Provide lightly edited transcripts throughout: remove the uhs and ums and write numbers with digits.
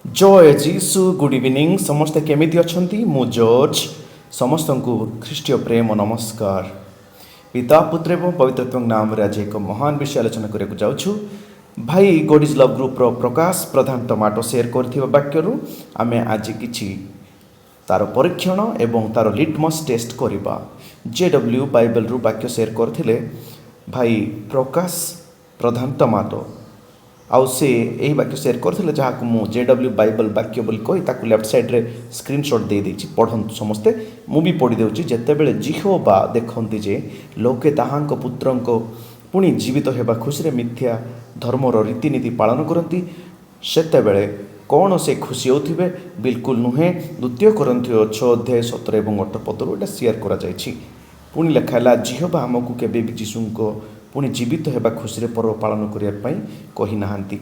ଜୟ ଯୀଶୁ। Good evening. ସମସ୍ତେ କେମିତି ଅଛନ୍ତି? ମୁଁ ଜର୍ଜ। ସମସ୍ତଙ୍କୁ ଖ୍ରୀଷ୍ଟୀୟ ପ୍ରେମ ନମସ୍କାର। ପିତା, ପୁତ୍ର ଏବଂ ପବିତ୍ରତ୍ୱ ନାମରେ ଆଜି ଏକ ମହାନ ବିଷୟ ଆଲୋଚନା କରିବାକୁ ଯାଉଛୁ। ଭାଇ ଗଡ୍ is love ଗ୍ରୁପ୍ର ପ୍ରକାଶ ପ୍ରଧାନ ଟମାଟୋ ସେୟାର କରିଥିବା ବାକ୍ୟରୁ ଆମେ ଆଜି କିଛି ତାର ପରୀକ୍ଷଣ ଏବଂ ତାର ଲିଟମସ୍ ଟେଷ୍ଟ କରିବା। ଜେ ଡବ୍ଲ୍ୟୁ ବାଇବେଲରୁ ବାକ୍ୟ ସେୟାର କରିଥିଲେ ଭାଇ ପ୍ରକାଶ ପ୍ରଧାନ ଟମାଟୋ। ଆଉ ସେ ଏହି ବାକ୍ୟ ସେୟାର କରିଥିଲେ, ଯାହାକୁ ମୁଁ ଜେ ଡବ୍ଲ୍ୟୁ ବାଇବଲ ବାକ୍ୟ ବୋଲି କହି ତାକୁ ଲେଫ୍ଟ ସାଇଡ଼୍ରେ ସ୍କ୍ରିନସଟ୍ ଦେଇଦେଇଛି। ପଢ଼ନ୍ତୁ ସମସ୍ତେ, ମୁଁ ବି ପଢ଼ି ଦେଉଛି। ଯେତେବେଳେ ଯିହୋବା ଦେଖନ୍ତି ଯେ ଲୋକେ ତାହାଙ୍କ ପୁତ୍ରଙ୍କ ପୁଣି ଜୀବିତ ହେବା ଖୁସିରେ ମିଥ୍ୟା ଧର୍ମର ରୀତିନୀତି ପାଳନ କରନ୍ତି, ସେତେବେଳେ କ'ଣ ସେ ଖୁସି ହେଉଥିବେ? ବିଲକୁଲ ନୁହେଁ। ଦ୍ୱିତୀୟ କରିନ୍ଥୀୟ 6 ଅଧ୍ୟାୟ 17 ଏବଂ 18 ପଦରୁ ଏଇଟା ସେୟାର କରାଯାଇଛି। ପୁଣି ଲେଖା ହେଲା, ଯିହୋବା ଆମକୁ କେବେ ବି ଯୀଶୁଙ୍କ ପୁଣି ଜୀବିତ ହେବା ଖୁସିରେ ପର୍ବ ପାଳନ କରିବା ପାଇଁ କହିନାହାନ୍ତି।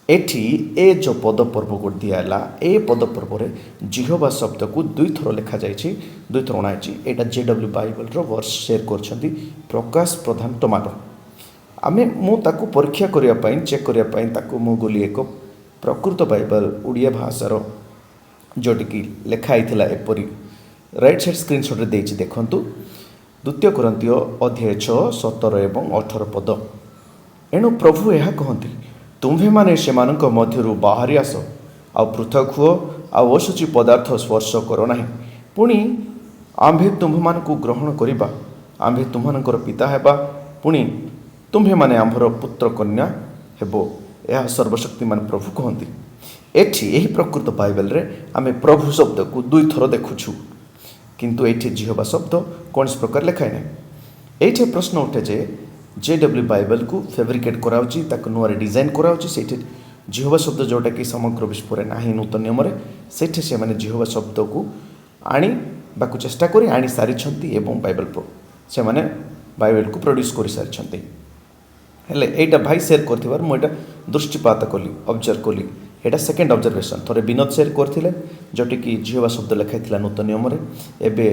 ଏଠି ଏ ଯେଉଁ ପଦ ପର୍ବ ଗୋଟେ ଦିଆହେଲା, ଏ ପଦ ପର୍ବରେ ଜିହୋବା ଶବ୍ଦକୁ ଦୁଇଥର ଲେଖାଯାଇଛି, ଦୁଇଥର ଅଣାଯାଇଛି। ଏଇଟା ଜେ ଡବ୍ଲ୍ୟୁ ବାଇବଲର ଭର୍ସ ସେୟାର କରିଛନ୍ତି ପ୍ରକାଶ ପ୍ରଧାନ ଟମାଟୋ। ମୁଁ ତାକୁ ପରୀକ୍ଷା କରିବା ପାଇଁ, ଚେକ୍ କରିବା ପାଇଁ ତାକୁ ମୁଁ ଗଲି ଏକ ପ୍ରକୃତ ବାଇବଲ, ଓଡ଼ିଆ ଭାଷାର, ଯେଉଁଠିକି ଲେଖା ହେଇଥିଲା ଏପରି। ରାଇଟ୍ ସାଇଡ଼୍ ସ୍କ୍ରିନସଟ୍ରେ ଦେଇଛି, ଦେଖନ୍ତୁ। ଦ୍ୱିତୀୟ କରିନ୍ଥୀୟ ଅଧ୍ୟାୟ 6, 17 ଏବଂ 18 ପଦ। ଏଣୁ ପ୍ରଭୁ ଏହା କହନ୍ତି, ତୁମ୍ଭେମାନେ ସେମାନଙ୍କ ମଧ୍ୟରୁ ବାହାରି ଆସ, ଆଉ ପୃଥକ ହୁଅ, ଆଉ ଅଶୁଚି ପଦାର୍ଥ ସ୍ପର୍ଶ କର ନାହିଁ। ପୁଣି ଆମ୍ଭେ ତୁମ୍ଭମାନଙ୍କୁ ଗ୍ରହଣ କରିବା। ଆମ୍ଭେ ତୁମ୍ଭମାନଙ୍କର ପିତା ହେବା, ପୁଣି ତୁମ୍ଭେମାନେ ଆମ୍ଭର ପୁତ୍ର କନ୍ୟା ହେବ। ଏହା ସର୍ବଶକ୍ତିମାନ ପ୍ରଭୁ କହନ୍ତି। ଏଠି ଏହି ପ୍ରକୃତ ବାଇବେଲରେ ଆମେ ପ୍ରଭୁ ଶବ୍ଦକୁ ଦୁଇଥର ଦେଖୁଛୁ, କିନ୍ତୁ ଏଇଠି ଯିହୋବା ଶବ୍ଦ କୌଣସି ପ୍ରକାର ଲେଖା ନାହିଁ। ଏଇଠି ପ୍ରଶ୍ନ ଉଠେ ଯେ ଜେ ଡବ୍ଲ୍ୟୁ ବାଇବେଲକୁ ଫେବ୍ରିକେଟ୍ କରାହେଉଛି, ତାକୁ ନୂଆରେ ଡିଜାଇନ୍ କରାହେଉଛି। ସେଇଠି ଯିହୋବା ଶବ୍ଦ ଯେଉଁଟାକି ସମଗ୍ର ବିଶ୍ୱରେ ନାହିଁ ନୂତନ ନିୟମରେ, ସେଇଠି ସେମାନେ ଯିହୋବା ଶବ୍ଦକୁ ଆଣିବାକୁ ଚେଷ୍ଟା କରି ଆଣି ସାରିଛନ୍ତି ଏବଂ ବାଇବେଲ ସେମାନେ ବାଇବେଲକୁ ପ୍ରଡ୍ୟୁସ୍ କରିସାରିଛନ୍ତି। ହେଲେ ଏଇଟା ଭାଇ ସେୟାର କରିଥିବାରୁ ମୁଁ ଏଇଟା ଦୃଷ୍ଟିପାତ କଲି, ଅବଜର୍ଭ କଲି। ଏଇଟା ସେକେଣ୍ଡ ଅବଜରଭେସନ୍। ଥରେ ବିନୋଦ ସେୟାର କରିଥିଲେ, ଯେଉଁଠିକି ଯିହୋବା ଶବ୍ଦ ଲେଖା ହେଇଥିଲା ନୂତନ ନିୟମରେ। ଏବେ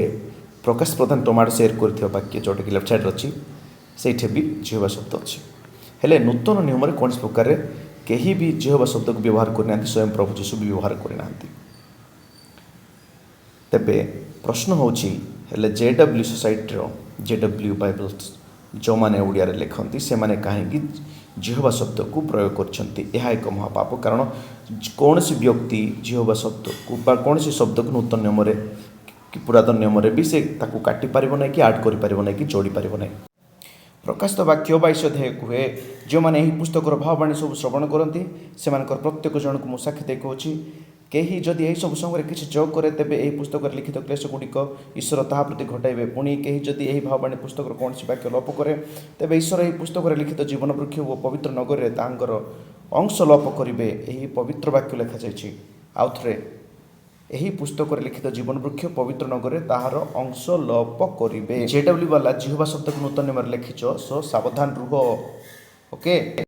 ପ୍ରକାଶ ପ୍ରଧାନ ଟମାଟୋ ସେୟାର କରିଥିବା ବାକ୍ୟ, ଯେଉଁଟାକି ଲେଫ୍ଟ ସାଇଡ଼୍ରେ ଅଛି, ସେଇଠି ବି ଯିହୋବା ଶବ୍ଦ ଅଛି। ହେଲେ ନୂତନ ନିୟମରେ କୌଣସି ପ୍ରକାରରେ କେହି ବି ଯିହୋବା ଶବ୍ଦକୁ ବ୍ୟବହାର କରିନାହାନ୍ତି, ସ୍ୱୟଂ ପ୍ରଭୁ ଯୀଶୁ ବି ବ୍ୟବହାର କରିନାହାନ୍ତି। ତେବେ ପ୍ରଶ୍ନ ହେଉଛି, ହେଲେ ଜେ ଡବ୍ଲ୍ୟୁ ସୋସାଇଟିର ଜେ ଡବ୍ଲ୍ୟୁ ବାଇବଲ ଯେଉଁମାନେ ଓଡ଼ିଆରେ ଲେଖନ୍ତି, ସେମାନେ କାହିଁକି ଯିହୋବା ଶବ୍ଦକୁ ପ୍ରୟୋଗ କରିଛନ୍ତି? ଏହା ଏକ ମହାପାପ, କାରଣ କୌଣସି ବ୍ୟକ୍ତି ଯିହୋବା ଶବ୍ଦକୁ ବା କୌଣସି ଶବ୍ଦକୁ ନୂତନ ନିୟମରେ କି ପୁରାତନ ନିୟମରେ ବି ସେ ତାକୁ କାଟି ପାରିବ ନାହିଁ କି ଆଡ଼୍ କରିପାରିବ ନାହିଁ କି ଯୋଡ଼ି ପାରିବ ନାହିଁ। ପ୍ରକାଶିତ ବାକ୍ୟ 22 ଅଧ୍ୟାୟ କୁହେ, ଯେଉଁମାନେ ଏହି ପୁସ୍ତକର ଭାବବାଣୀ ସବୁ ଶ୍ରବଣ କରନ୍ତି, ସେମାନଙ୍କର ପ୍ରତ୍ୟେକ ଜଣକୁ ମୁଁ ସାକ୍ଷୀ ଦେଇ କହୁଛି, କେହି ଯଦି ଏହିସବୁ ସଙ୍ଗରେ କିଛି ଯୋଗ କରେ, ତେବେ ଏହି ପୁସ୍ତକରେ ଲିଖିତ କ୍ଲେଶ ଗୁଡ଼ିକ ଈଶ୍ୱର ତାହା ପ୍ରତି ଘଟାଇବେ। ପୁଣି କେହି ଯଦି ଏହି ଭାବବାଣୀ ପୁସ୍ତକର କୌଣସି ବାକ୍ୟ ଲୋପ କରେ, ତେବେ ଈଶ୍ୱର ଏହି ପୁସ୍ତକରେ ଲିଖିତ ଜୀବନ ବୃକ୍ଷ ଓ ପବିତ୍ର ନଗରରେ ତାହାଙ୍କର ଅଂଶ ଲୋପ କରିବେ। ଏହି ପବିତ୍ର ବାକ୍ୟ ଲେଖାଯାଇଛି। ଆଉ ଥରେ, ଏହି ପୁସ୍ତକରେ ଲିଖିତ ଜୀବନ ବୃକ୍ଷ, ପବିତ୍ର ନଗରରେ ତାହାର ଅଂଶ ଲୋପ କରିବେ। ଜେ ଡବ୍ଲ୍ୟୁ ବାଲା ଯିହୋବା ଶବ୍ଦକୁ ନୂତନ ନିୟମରେ ଲେଖିଛ, ସୋ ସାବଧାନ ରୁହ। ଓକେ।